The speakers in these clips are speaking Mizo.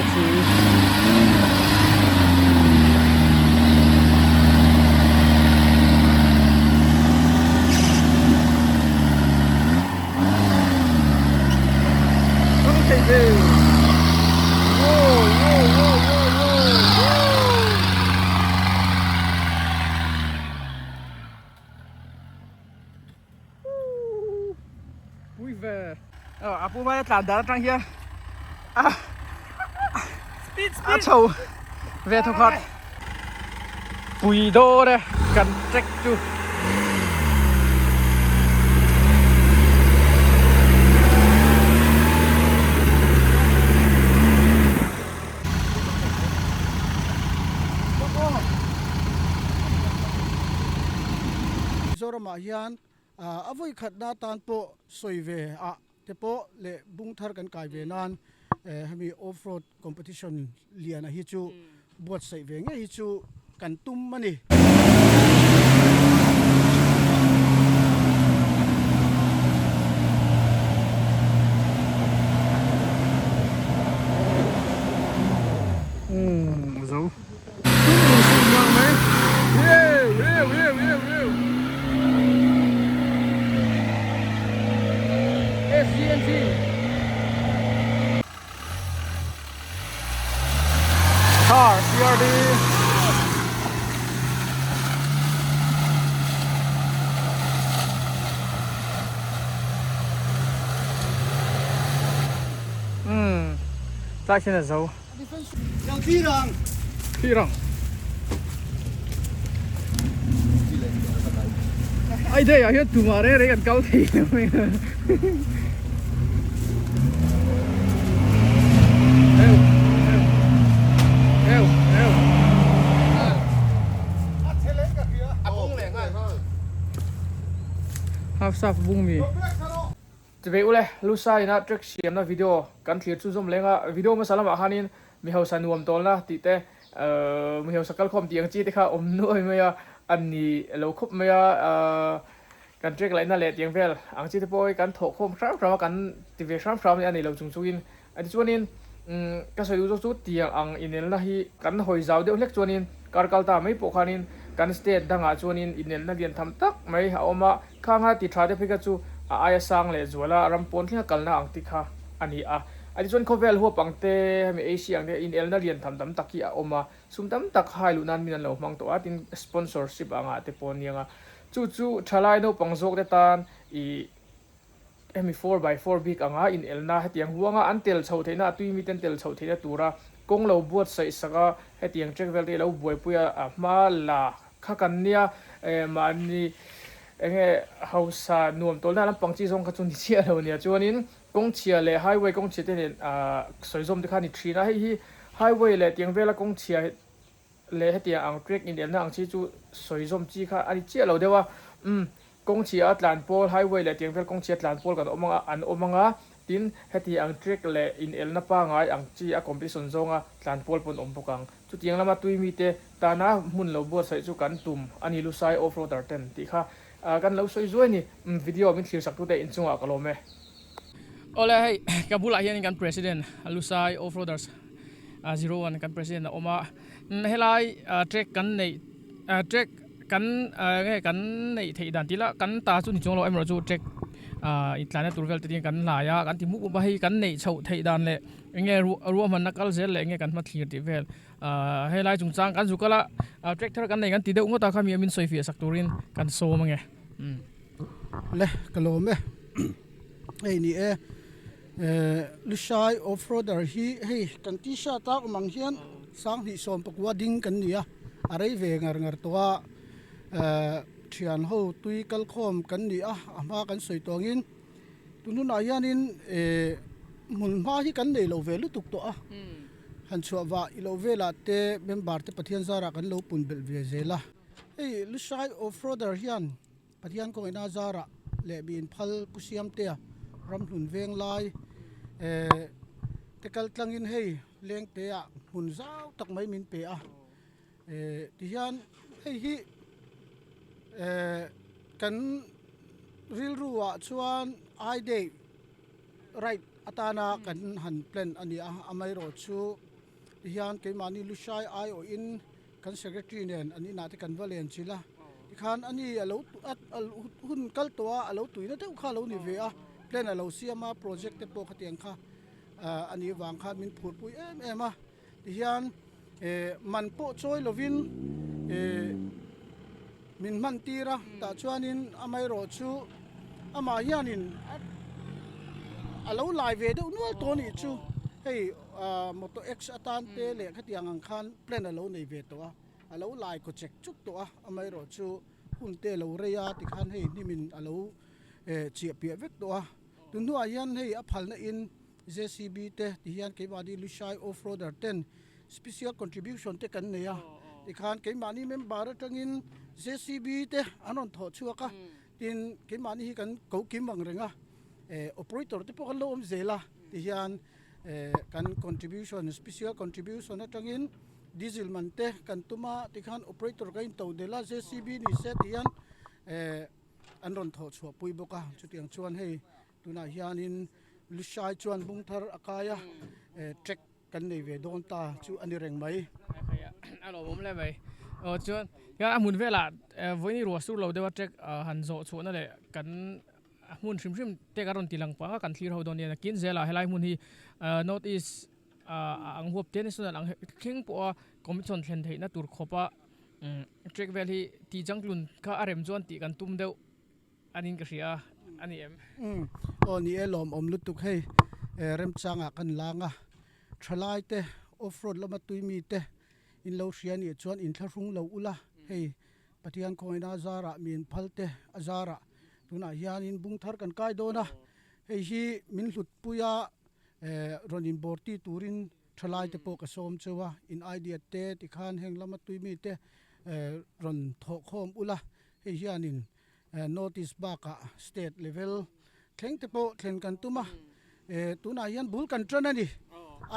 bawk si. Kal thei ve. Wow wow wow wow wow. Pui ve. A pu mai a tlan dan atang hian a a chho ve thaw khat. Pui dawn e kan track chu. Mizoramah hian a vawi khatna atan pawh sawi ve ah te pawh leh bung thar kan kai ve nan hemi off road competition liana hi chu buatsaih ve ngei hi chu kan tum a ni. Umm zo tum in sum vang mai yeu yeu yeu yeu yeu SGNC Car CRD Umm tlai hian a zo. Thirang. Ai dei ah hian tumah reng reng an kal thei lo mai a. Eu eu eu. Half saf bung mi. Chubei ule, Lusa ina track siamna video kan thlir chhunzawm leng a, video hmasa lamah khanin mi hausa nuam tawlna tih te, mi hausa kalkhawm tih ang chi te kha awm nuai mai a, a ni lo khawp mai a, kan track laihna leh tiang vel ang chi te pawh hi kan thawh khawm hram hram a, kan ti ve hram hram a ni lo chung chungin a tichuanin ka sawi duh zawk chu tiang ang inelna hi kan hawi zau deuh hlek chuanin kar kal ta mai pawh khanin kan state dangah chuanin inelna lian tham tak mai a awm a. Khanga ti tha te phei kha chu a aia sang leh zuala ram pawn thlenga kalna ang ti kha a ni a. A tichuan khawvel huap ang te, hemi Asia ang te inelna lian tham tam tak hi a awm a, sum tam tak hai luh nan min an lo hmang tawh a, tin sponsorship angah te pawh a niang a. Chu chu thalai naupang zawk te tan ih hemi 4x4 bik anga inelna hetiang huanga an tel chhoh theihna, a tui miten tel chhoh theihna tura kawng lo buatsaih sak a, hetiang track vel te hi lo buaipui a, a hma la Kha kan nia mahni enge hausa nuam tawlna lampang chi zawng kha chu ni chiah lo nia chuanin kawngchhia leh highway kawngchhia te nen sawi zawm te kha a ni thin a hei hi highway leh tiang vela kawngchhia leh hetiang ang track inelna ang chi chu sawi zawm chi kha a ni chiah lo deuh a umm kawngchhia a tlan pawl highway leh tiang vel kawngchhia tlan pawl kan awm anga an awm anga tin heti ang track leh inelna pangai ang chi a competition zawnga tlan pawl pawh an awm bawk ang chutiang lama tui mite Tana hmun lo buatsaih chu kan tum a ni Lusai Off-roader ten tih kha kan lo sawi zuai ni. Video min thlir sak tute inchungah ka lawm e. Awle hei ka bulah hianin kan President Lusai Off-roaders 01 kan President a awm a, helai track kan neih track kan nge kan neih theih dan tih lah kan ta chu ni chuang lo erawh chu track intlanna tur vel te tin kan hlai a kan ti hmuh hmuh a hei kan neih chhoh theih dan leh enge ruahmanna kal zel leh enge kan hmathlir tih vel Ahh helai chungchang kan zuk ala ah tractor kan nei kan ti deuh ngawt a khami min sawi fiah sak turin kan sawm ange umm. Le ka lawm e hei ni e eh Lushai off roader hi hei kan t-shirt a awm ang hian sanghnih sawm pakua ding kan ni a a rei ve ngar ngar tawh a eh thian ho tui kal khawm kan ni a a hma kan sawi tawh angin tun hunah hianin eh hmun hma hi kan nei lo ve lutuk tawh a. Han chhuah vah i loh velah te member te Pathian zarah kan lo pun belh ve zel a. Hei Lushai Offroader hian Pathian kawngaihna zarah leh mi inphal Pu Siamtea ramhlun veng lai eh te kal tlangin hei lengte ah hmun zau tak mai min pe a. Eh tihian hei hi eh kan rilru ah chuan I day. Right atana kan han plan a ni a, amaherawhchu chu. Tihian keimahni Lushai aiawhin kan secretary nen an inah te kan va len chilh a, tikhan ani a lo hun kal tawh a, a lo tuina deuh kha a lo ni ve a, plan a lo siam a, project te pawh khatiang kha a nih vang khan min phurpui em em a, tihian man pawh chawi lovin min hman tir a, tah chuanin amaherawhchu amah hianin a lo lai ve deuh nual tawh a nih chu hei. Moto X atan te leh khatiang ang khan plan a lo nei ve tawh a, a lo lai kaw chek chuk tawh a, amaherawhchu hun te a lo rei a tikhan hei hnimin a lo chiah piah vek tawh a, tun hnuah hian hei a phalna in JCB te tihian keimahni Lushai Off Roader ten special contribution te kan nei a, tikhan keimahni member atangin JCB te an rawn thawh chhuak a, tin keimahni hi kan ko kim ang reng a, operator te pawh kan lo awm zel a tihian. Kan contribution, special contribution atangin diesel man te kan tum a, tikhan operator ka into del a, JCB ni se tih hian an rawn thawh chhuah pui bawk a, chutiang chuan hei tunah hianin Lushai chuan bung thar a kai a, track kan nei ve dawn ta chu a ni reng mai. A lawmawm hle mai. Aw chuan a hmun velah vawiin ruah sur lo deuh a track han zawh chhuahna leh kan A hmun hrim hrim te ka rawn ti lang pang a, kan thlir ho dawn nia. Nakin zelah helai hmun hi North East a ang huap te national ang thleng pawha competition thlen theihna tur khawpa track vel hi tih changtlun kha a rem chuan tih kan tum deuh anin ka hria a ni em? Aw ni e, lawmawm lutuk hei remchangah kan lang a, thalai te off road lama tui mi te in lo hria nih chuan inthlahrung lo ula hei Pathian khawngaihna a zarah min phal te a zarah tunah hianin bung thar kan kai dawn a, hei hi min hlutpui a rawn inbawr ti turin thalai te pawh ka sawm cheu a, in idea te tikhan heng lama tui mi te rawn thawh khawm ula, hei hianin North East bakah state level thleng te pawh thlen kan tum a, tunah hian bul kan tan a ni,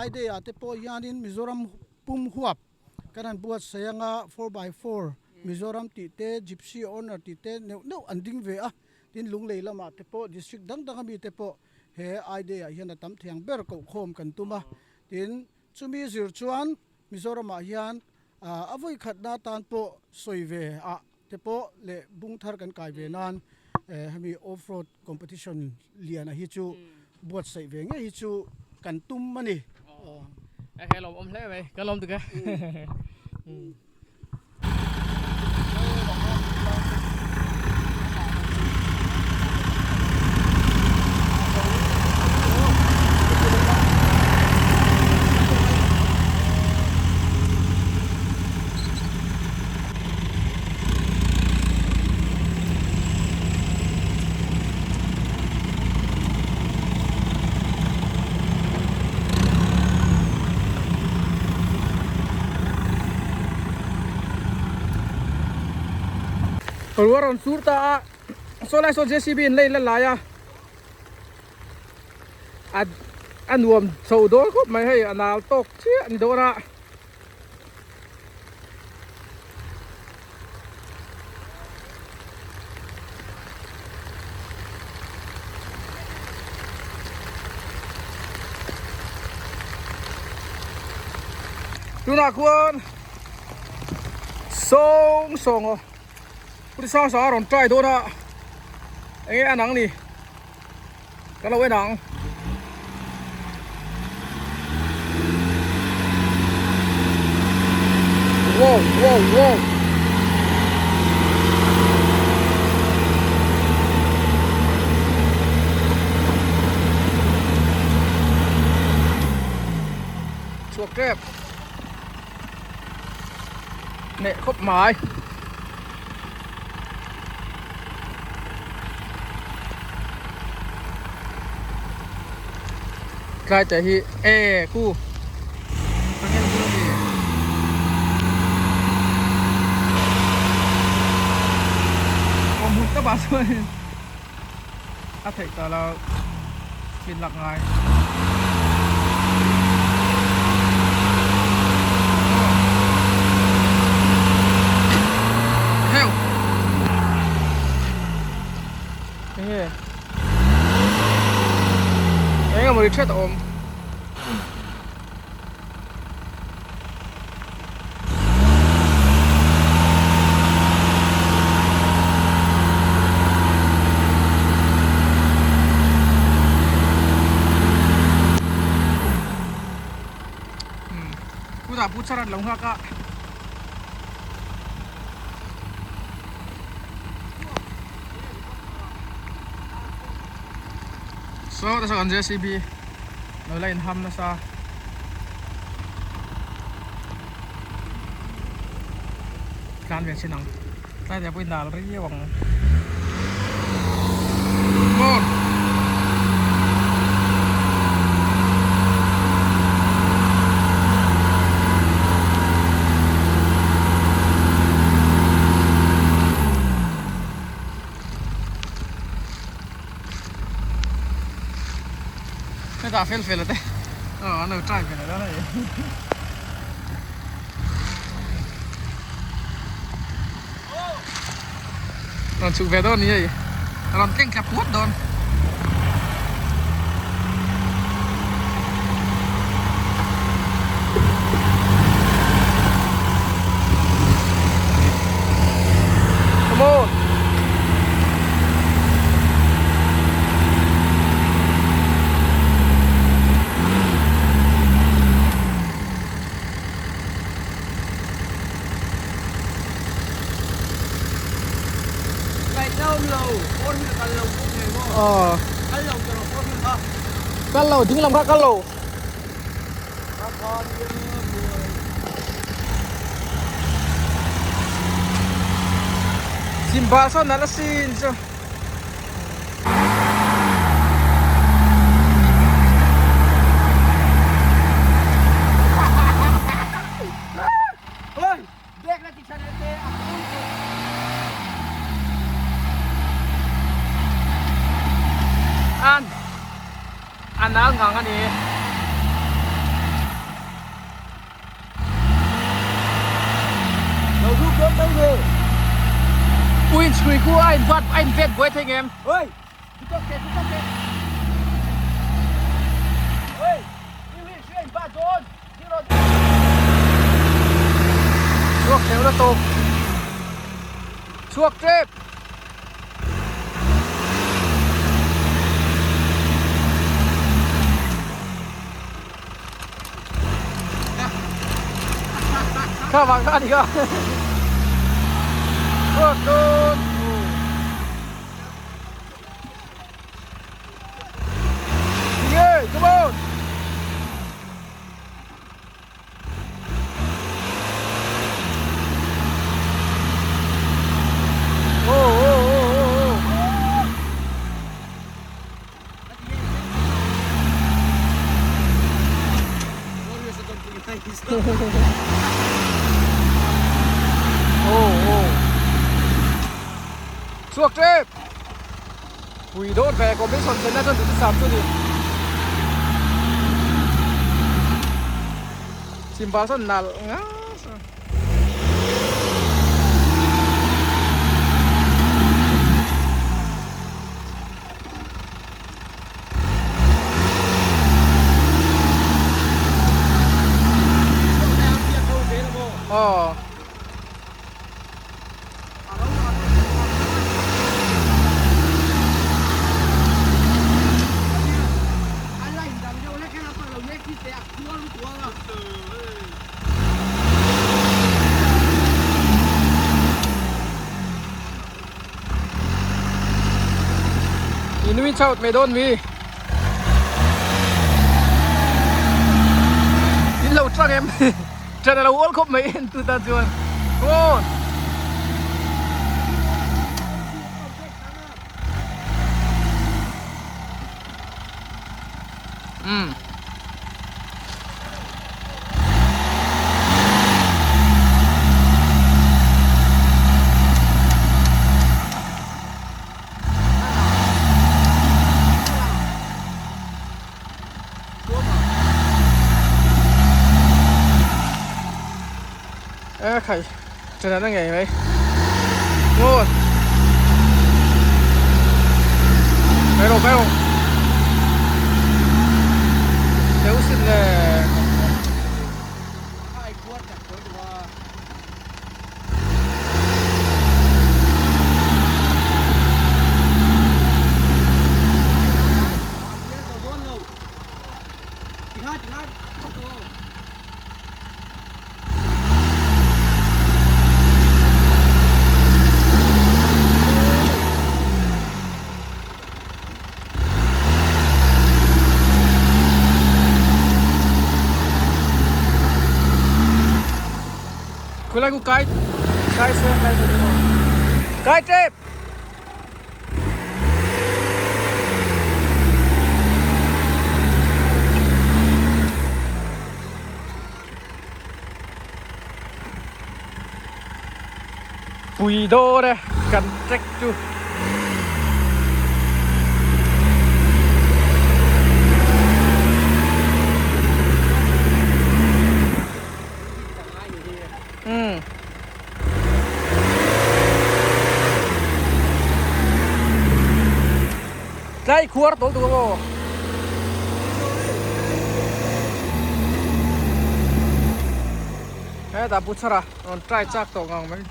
idea te pawh hianin Mizoram pum huap. Kan han buatsaih anga 4x4 Mizoram tih te, Gypsy Owner tih te neuh neuh an ding ve a, tin Lunglei lamah te pawh district dang dang ami te pawh he I Day ah hian a tam thiang ber kohkhawm kan tum a, tin chumi zir chuan Mizoramah hian a vawi khatna atan pawh sawi ve ah te pawh leh bung thar kan kai ve nan hemi off road competition lian a hi chu buatsaih ve ngei hi chu kan tum a ni. Hei a lawmawm hle mai, ka lawm tuk e. Ruah rawn sur ta a saw lai saw JCB in lei la lai a a nuam chho dawn khawp mai hei a nal tawk chiah a ni dawn a. Tunah khuan sawng sawng aw Pu sang sang a rawn try dawn a enge a nang ni ka lo en ang. Wow wow wow. Chhuak tep Neh khawp mai. Tlai te hi e ku Awm hmun tak ah chuan a theih ta lo chin lak ngai. Heuh Enge Enge maw ri thet a awm. Chutah Pu Charan lo nghak a. Saw te saw kan JCB lo la inham nasa. Tlan ve chin ang. Tlai te pawhin nal riau ang. Come on. Hetah fel fel a te aw an lo try ve leh dawn a ni. Rawn chhuk ve dawn ni hei rawn tleng thla puat dawn. Come on. Kal lo ding lam kha kal lo. Chimba sawn nalh asin chu. An a nal ngang a ni. Ui chhui khu a in vat a in vet buai thei ngem. Chhuak theuh na tawp. Chhuak tep. Kha vang kha ani kha. Chhuak dawn. Yeah, come on. Oh, oh, oh, oh, oh. Oh, oh. Chhuak tep. Pui dawn ve competition thlenna chuan duhte sam chu ni. Chimba sawn nalh nga sa. Aw. In reach out mai dawn mi. In lo tang em. Tran a lo awl khawp mai en tu tan chuan. Come on. Um. E khai tran a ngei mai ngon mai rawh mai rawh deuh sin le. Khulai khu kai kai se kai se kai tep. Pui dawn e kan track chu. Umm. Tlai khuar tawl tuk aw. Hetah pu chhara rawn try chak tawh ngang mai.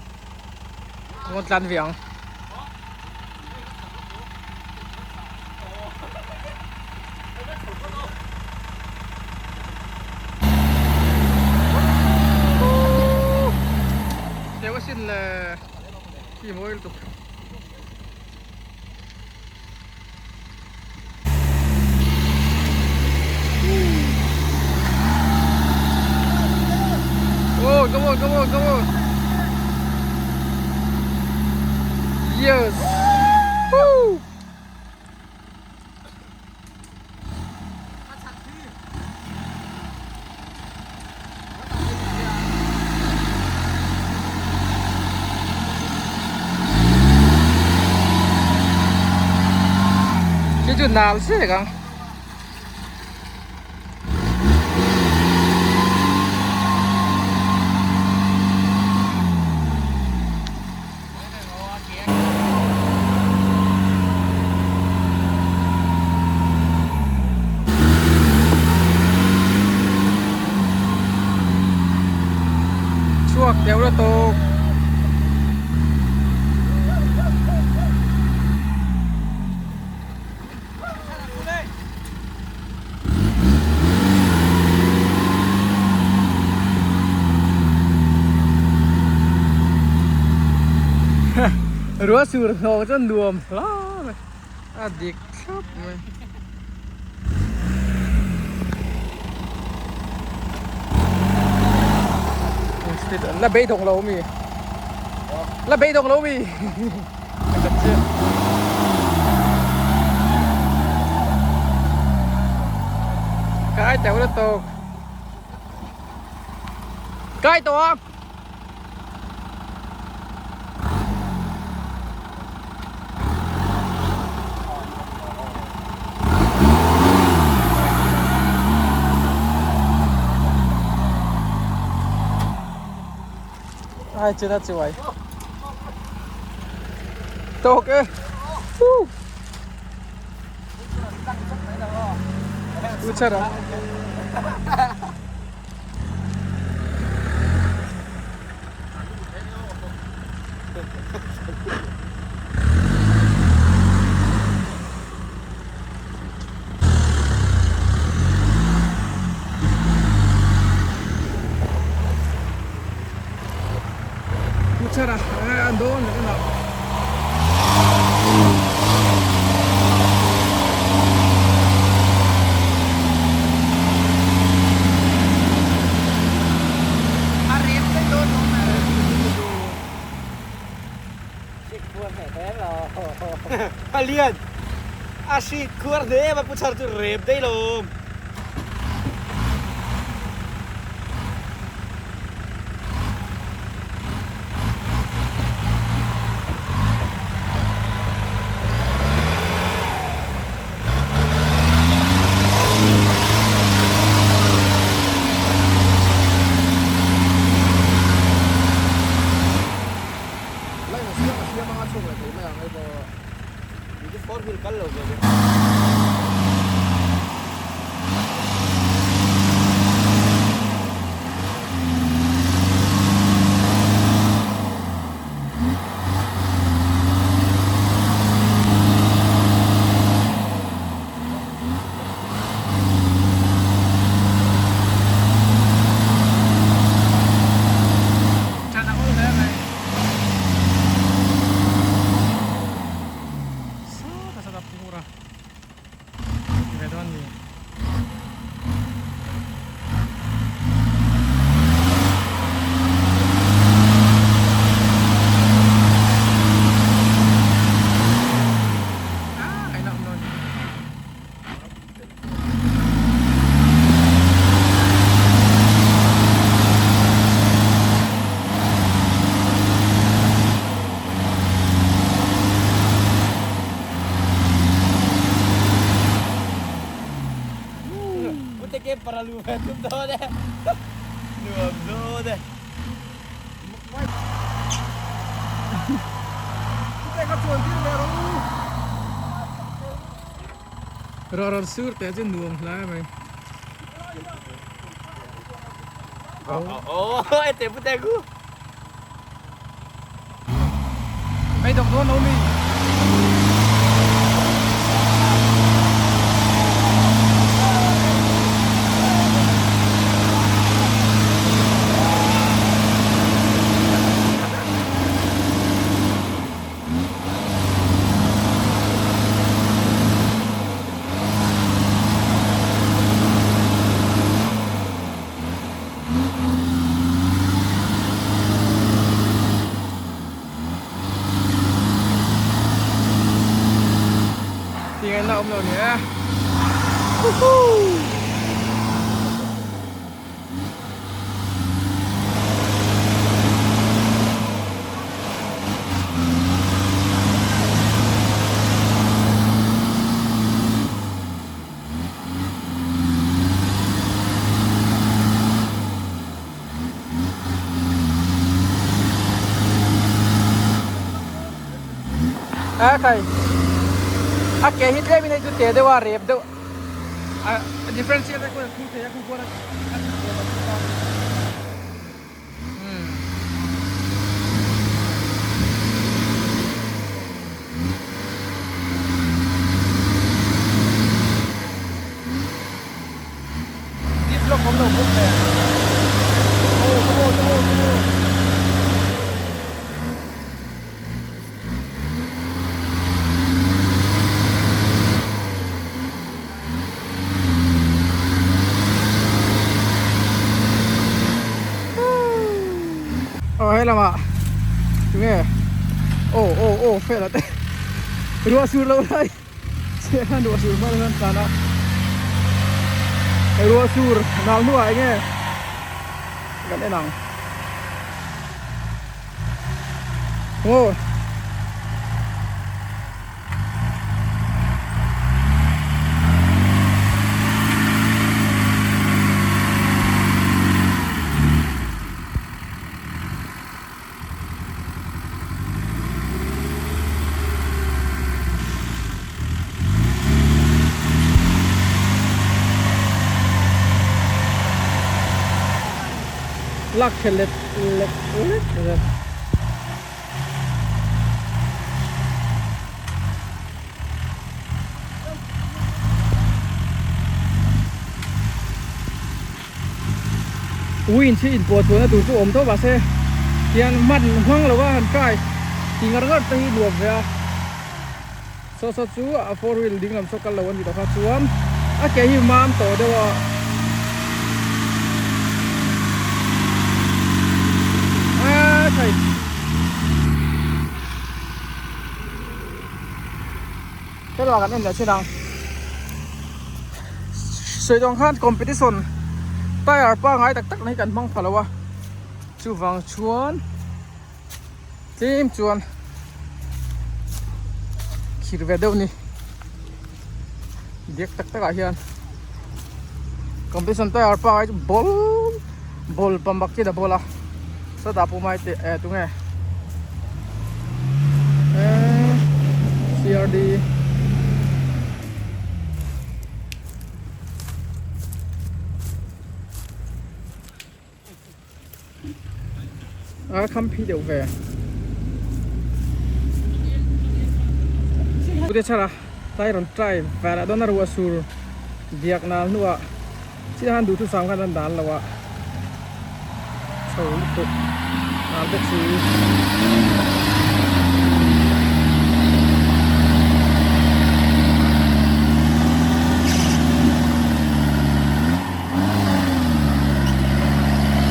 Rawn tlan ve ang. Teu asin le khi mawi lutuk. Oh, come on, come on, come on. Yes. Woo. Khi chu nal se kang. Chhuak teuh la tawk. Rua sur hnawh chuan nuam hla mai a dik thlap mai. La beidawng lo mi la beidawng lo mi. Kai teuh la tawk. Kai tawh a. Ai chena chuai. Tawk e. Woo. U chara. Chara an dawn leh a. A lian a hri khuar hle em a pu chhar chu rep daih lo awm. Line a siam a siam anga chhuk leh thei mai ang hei pawh. Ni chu four wheel kal lo ve ve. Tum dawn e. Nuam dawn e. Chutah ka chuan tir ve rawh u. Rawh rawn sur teh chu nuam hle mai. Oh, e te pute ku. Mei dawk dawn lo mi. Tingin na awm lo ni e. Woohoo! A khai a ke hi tlem in hei chu te deuh a rep deuh a differential te khuan a thu thei a khu khuan a Deep lock awm lo bawk nen. Aw aw aw aw. Aw he lamah tunge aw aw aw fela te ruah sur loh lai chiah khan ruah sur hma hian tlan a ruah sur nal hnuah enge kan en ang. Aw. Lak tha let let let let. Wind hi inpuah chhuahna tur chu awm tho mahse hian hman hmang lova han try ti ngar ngar te hi nuam ve a saw saw chu a four wheel ding lam saw kal lo a ni tawh kha chuan a ke hi mam tawh deuh a. A thei. Hello kan en leh chin ang. Sawi dawng khan competition tyre pangai tak tak na hi kan hmang pha lo a. Chuvang chuan tlem chuan khir ve deuh ni. Diak tak tak ah hian competition tyre pangai chu ball ball pambak chi da ball a. Sawtah pawh mai teh eh tunge eh CRD a kham phi deuh ve pute chhara tlai rawn try vel ah dawn a ruah sur biak nal hnuah Chiah han duhthusam khan an dan lo a chho lutuk nal bawk si.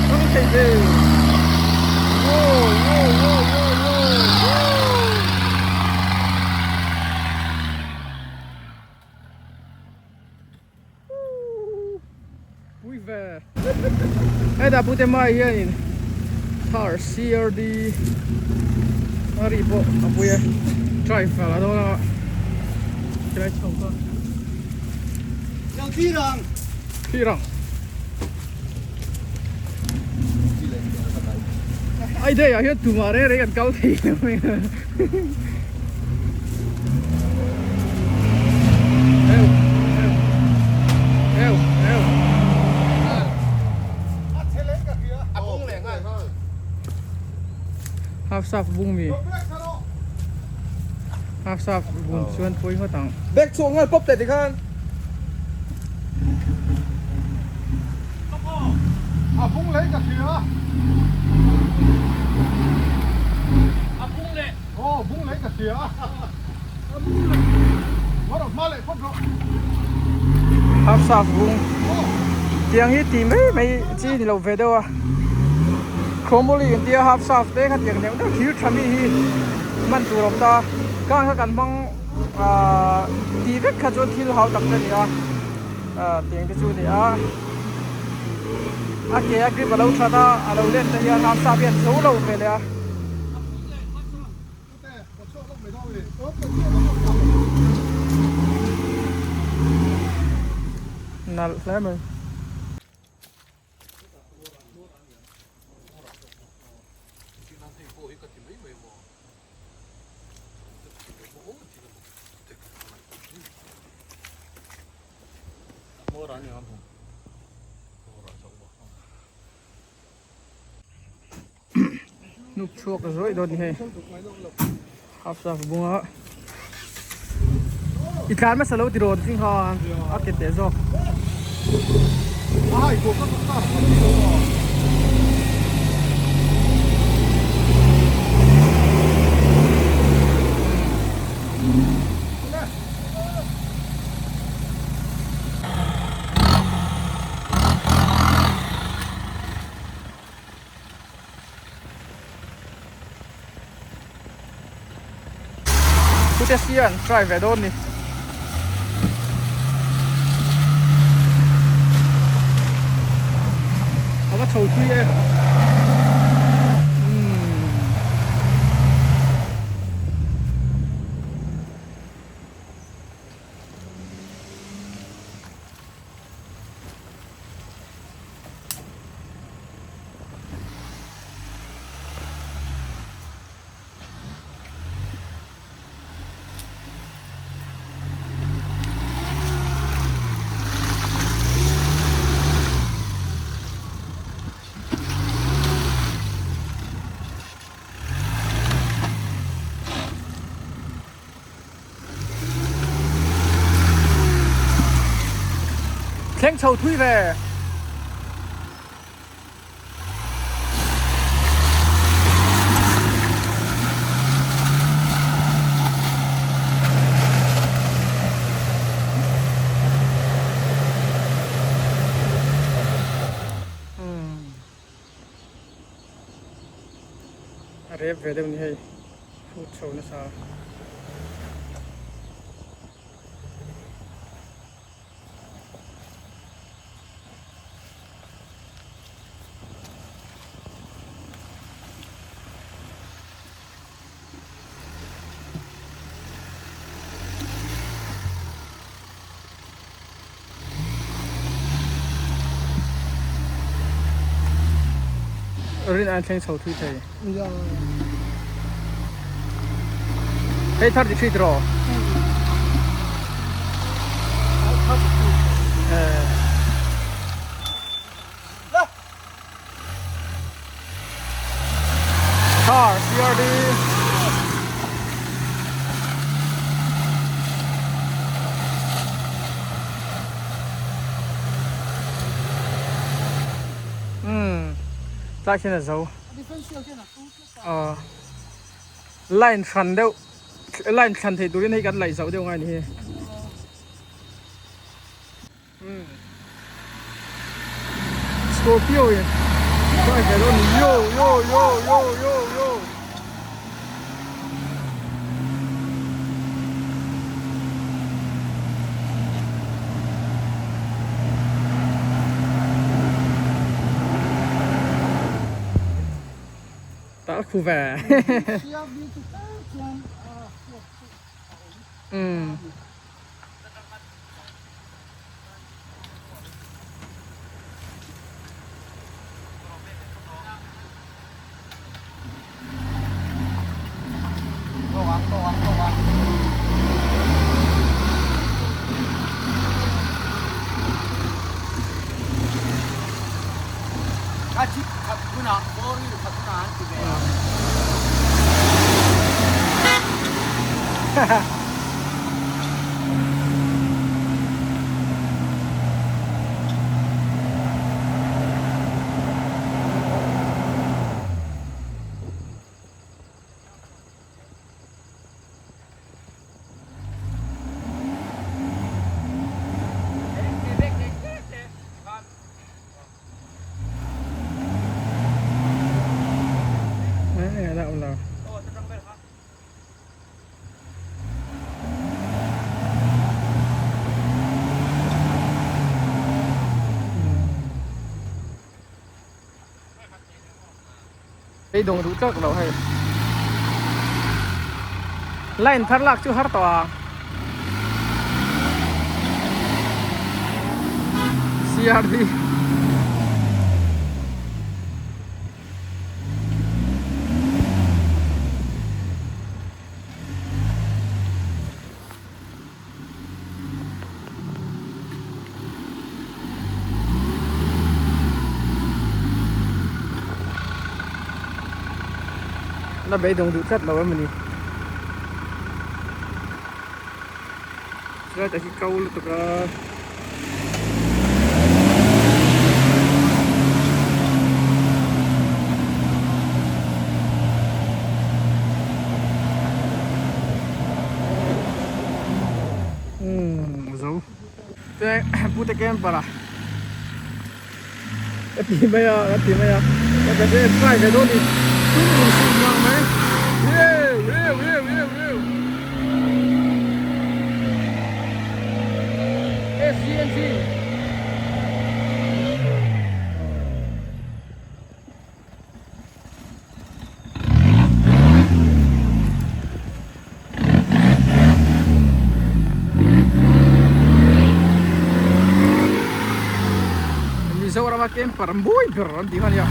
Thang thei ve. Wow wow wow wow wow. Pui ve. Hetah pute mai hianin car CRD a ri pawh a pui e. Drive a la dawn a tilai chho kha. Lo thlir ang. Thlir ang. Aidei ah hian tumah reng reng an kal thei lo mai a. Eu eu eu eu. Half saf bung mi. Half saf bung chuan pawi ngawt ang. Bag chhuak nghal pawp teh tikhan. A bung leh ka hria. A bung leh. Aw bung leh ka hria. A bung leh. Ngaw rawh hma leh phawt rawh. Half saf bung. Tiang hi ti mai mai chi ni lo ve deuh a. Chromoly an tia half saf te kha tiang deuh deuh thir tha mi hi hman tur a awm ta. Kang kha kan hmang ahh ti vek kha chuan thil hau tak te a ni a ahh tiang te chu a ni a a ke a grip a lo that a a lo let te hian half saf hi an zo lo ve leh a. Nalh hle mai. Hnuk chhuak zawih dawn ni hei half saf bunga i tlan hmasa lo tiraw ti kha a ke teh zawk. Pute sia an try ve dawn ni. A va chho thui e. Thleng chho thui ve. A rep ve deuh ni hei phut chho nasa. Rin an thleng chho thui thei. Hei 33 tiraw? Car CRD Umm tlai khian a zo aw line hran deuh line thlan theih turin hei kan laih zauh deuh ngai a ni hi. Scorpio in drive ve dawn ni yo yo yo yo yo yo Ta khu ve. Umm. A chip khat hunah four wheel khat hunah an ti ve a. Beidawng duh tawk lo hei. Line thar lak chu har tawh a. CRD. La beidawng duh tlat lo em ani chulai tak hi ko lutuk a. Umm zo te pute camper a ka ti mai a ka ti mai a ka ka se try ve dawn ni tum in sum vang mai yeu yeu yeu yeu yeu SGNC Mizorama camper mawi ber an tih kha a nia.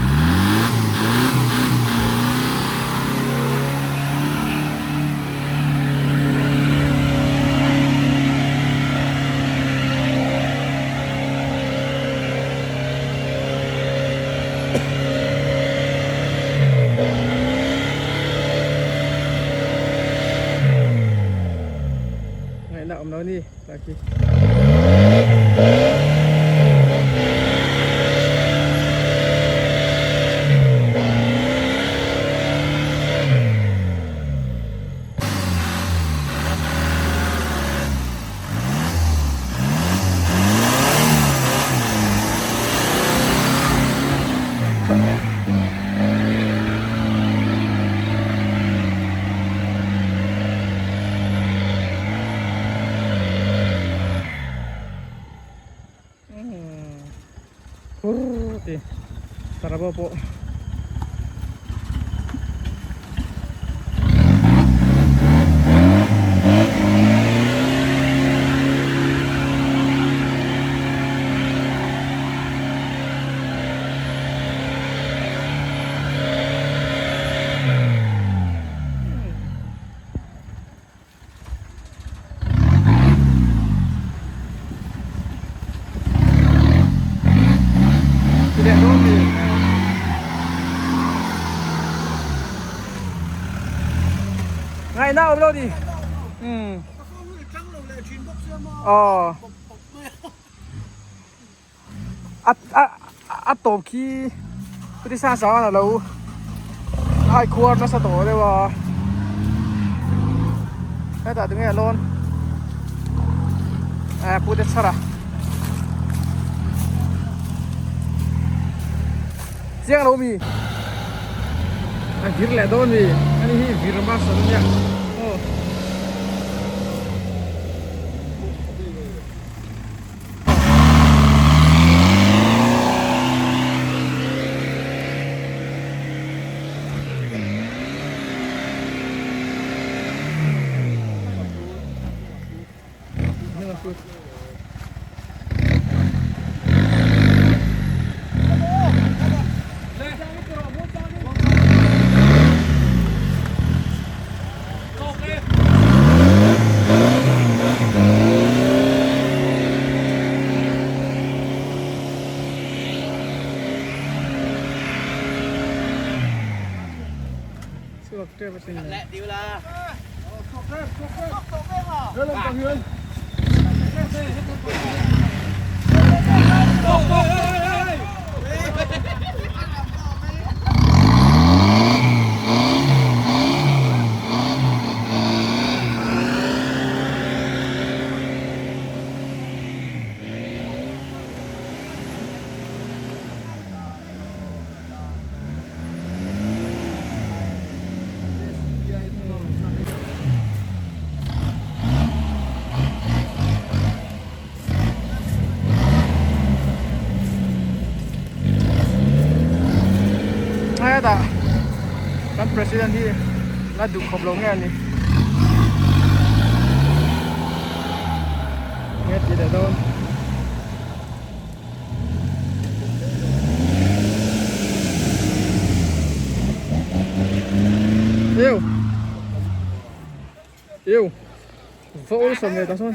Ngaihna awm lo ni tlai khi. Phur ti Sarabo pawh Ngaihna awm lo ni. Umm. Aw. A a a tawp khi chuti sang sang a lo hai khuar nasa tawh deuh a hetah tunge a lawn eh pute chhar a chiang lo mi a vir leh dawn mi ani hi vir master ania aw. Chhuak tep asin le. Hetah kan president hi la duh khawp lo nge a ni nge tih leh dawn. Yêu Yêu Vỗ sầm về ta thôi.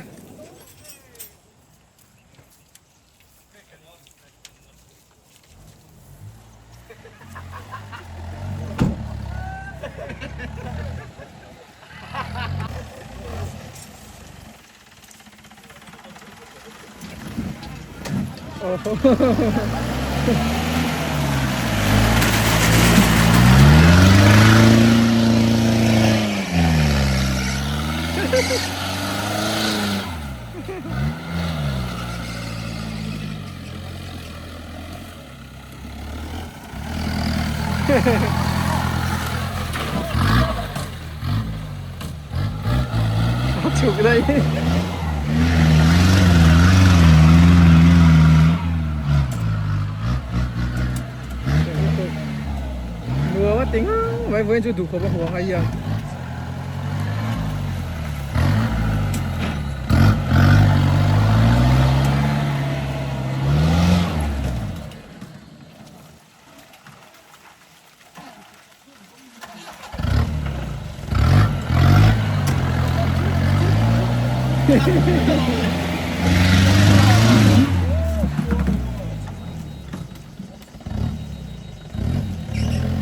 A chhuk daih. Nuam a ti ngang mai vawiin chu duh khawp a huang a hian.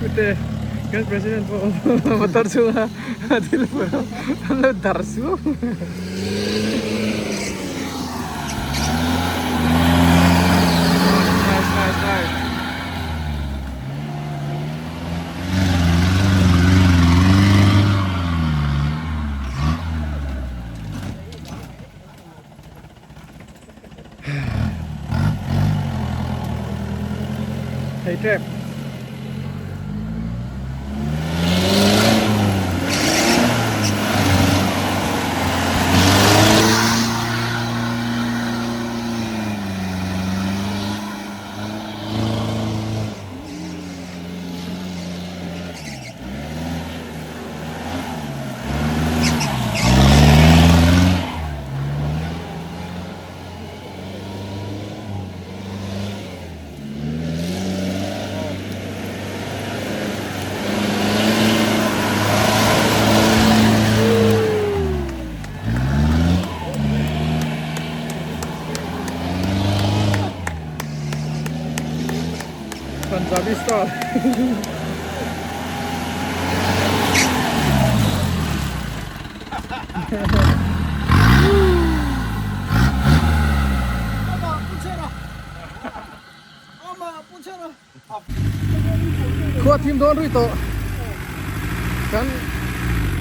Pute kan president pawh motor chhunga thil phur an lo dar suau. Nice nice nice. Thei tep. Punjabi style. Khua thim dawn rui tawh kan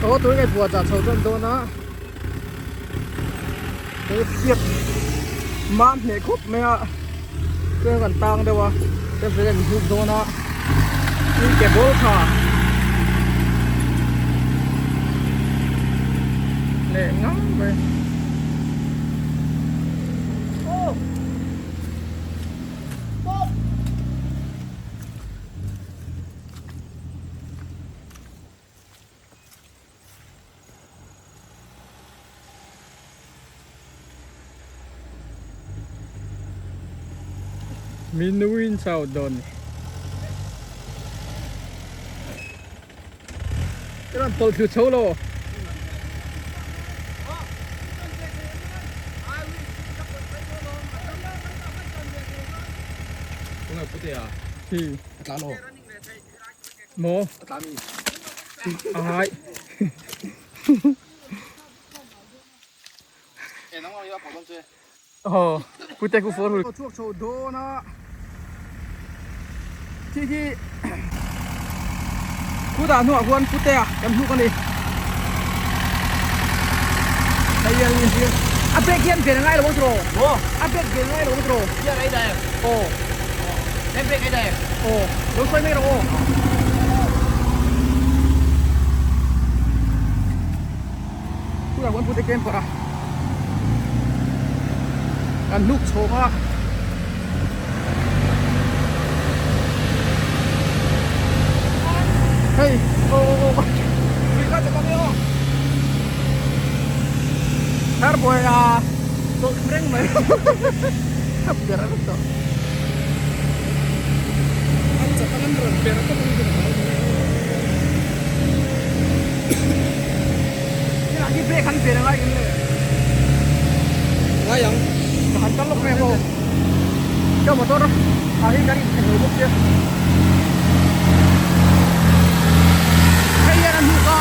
aw tur ngai buah chah chho tan dawn a hei chhiat mam hneh khawp mai a chuan kan tang deuh a chuan president min hnuk dawn a tin ke ball tha leh ngang mai. Minuin chau dawn ni. Cái làm tàu thử xấu lo. Thì. Mô. Ai. Aw pute ku phone hul. Chhuak chho dawn a khi khi khutah hnuah khuan putea kan hnuk a ni. Hei hian in hria a brake hian ven a ngai lo ang tiraw? A brake ven a ngai lo ang tiraw? Aw. Aw lo sawi mai rawh aw. Tunah khuan pute camper a kan hnuk chhawng a. Hei aw aw aw tui kha chak ang e aw. Thar buai a tawlh reng mai a ber a vek tawh. An chak ang an rawn ber tawp ang chu ka hlau mai. Hei hi brake han ven angai em le? Ngai ang. Ka han kal lawk mai ang aw. Ka motor ah hi kan inthlen lo bawk sia. Hei hian a hnuk a.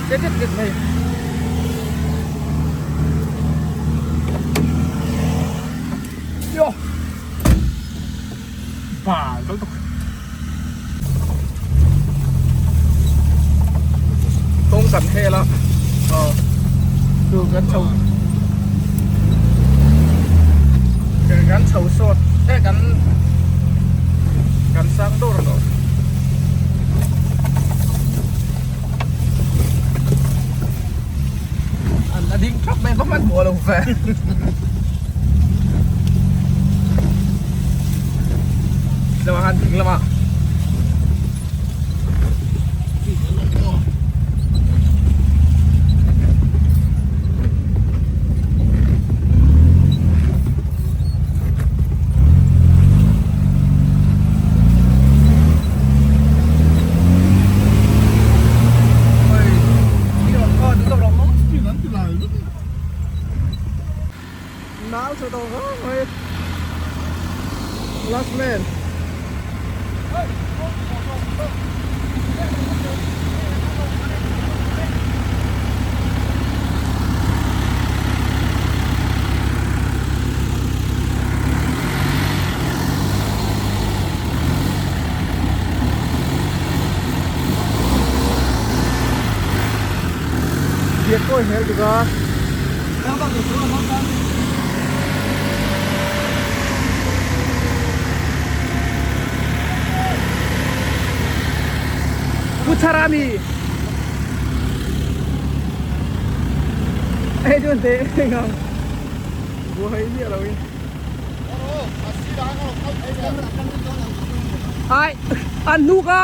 Che tet tet mai. Yo. Ba, lo tuk. Tawng kan hel a. Ờ. Tu kan chho. Kan chho sawt. He kan kan sang dawr tawh. An la ding thap mai va hmanhmawh lo ve. Lamah khan ding lamah. Nau chho tawh khawp mai last man. Diak kawi hmel tuk a. Pu Chhara mi. Hei chuan te ngang. Buai miah lo in. Ai an hnuk a.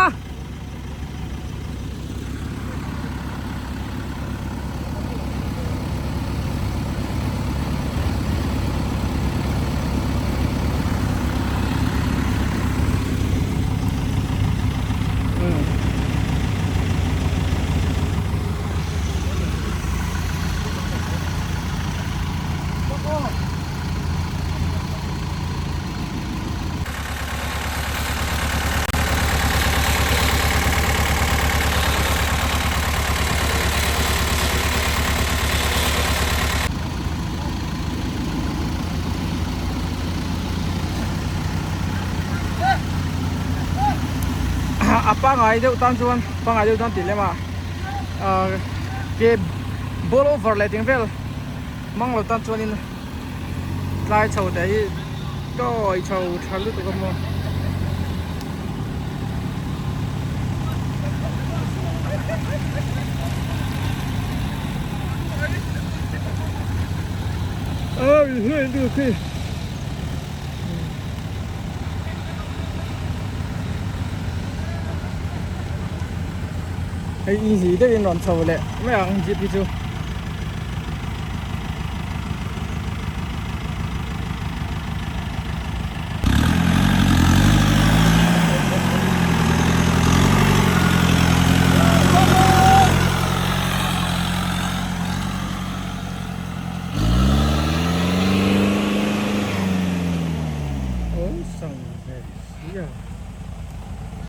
A pangai deuh tan chuan pangai deuh tan tih lem a ke ball over leh ting vel mang lo tan chuanin tlai chho te hi kawi chho tha lutuk a maw. Hei easy deuhin rawn chho leh mai ang jeep hi chu.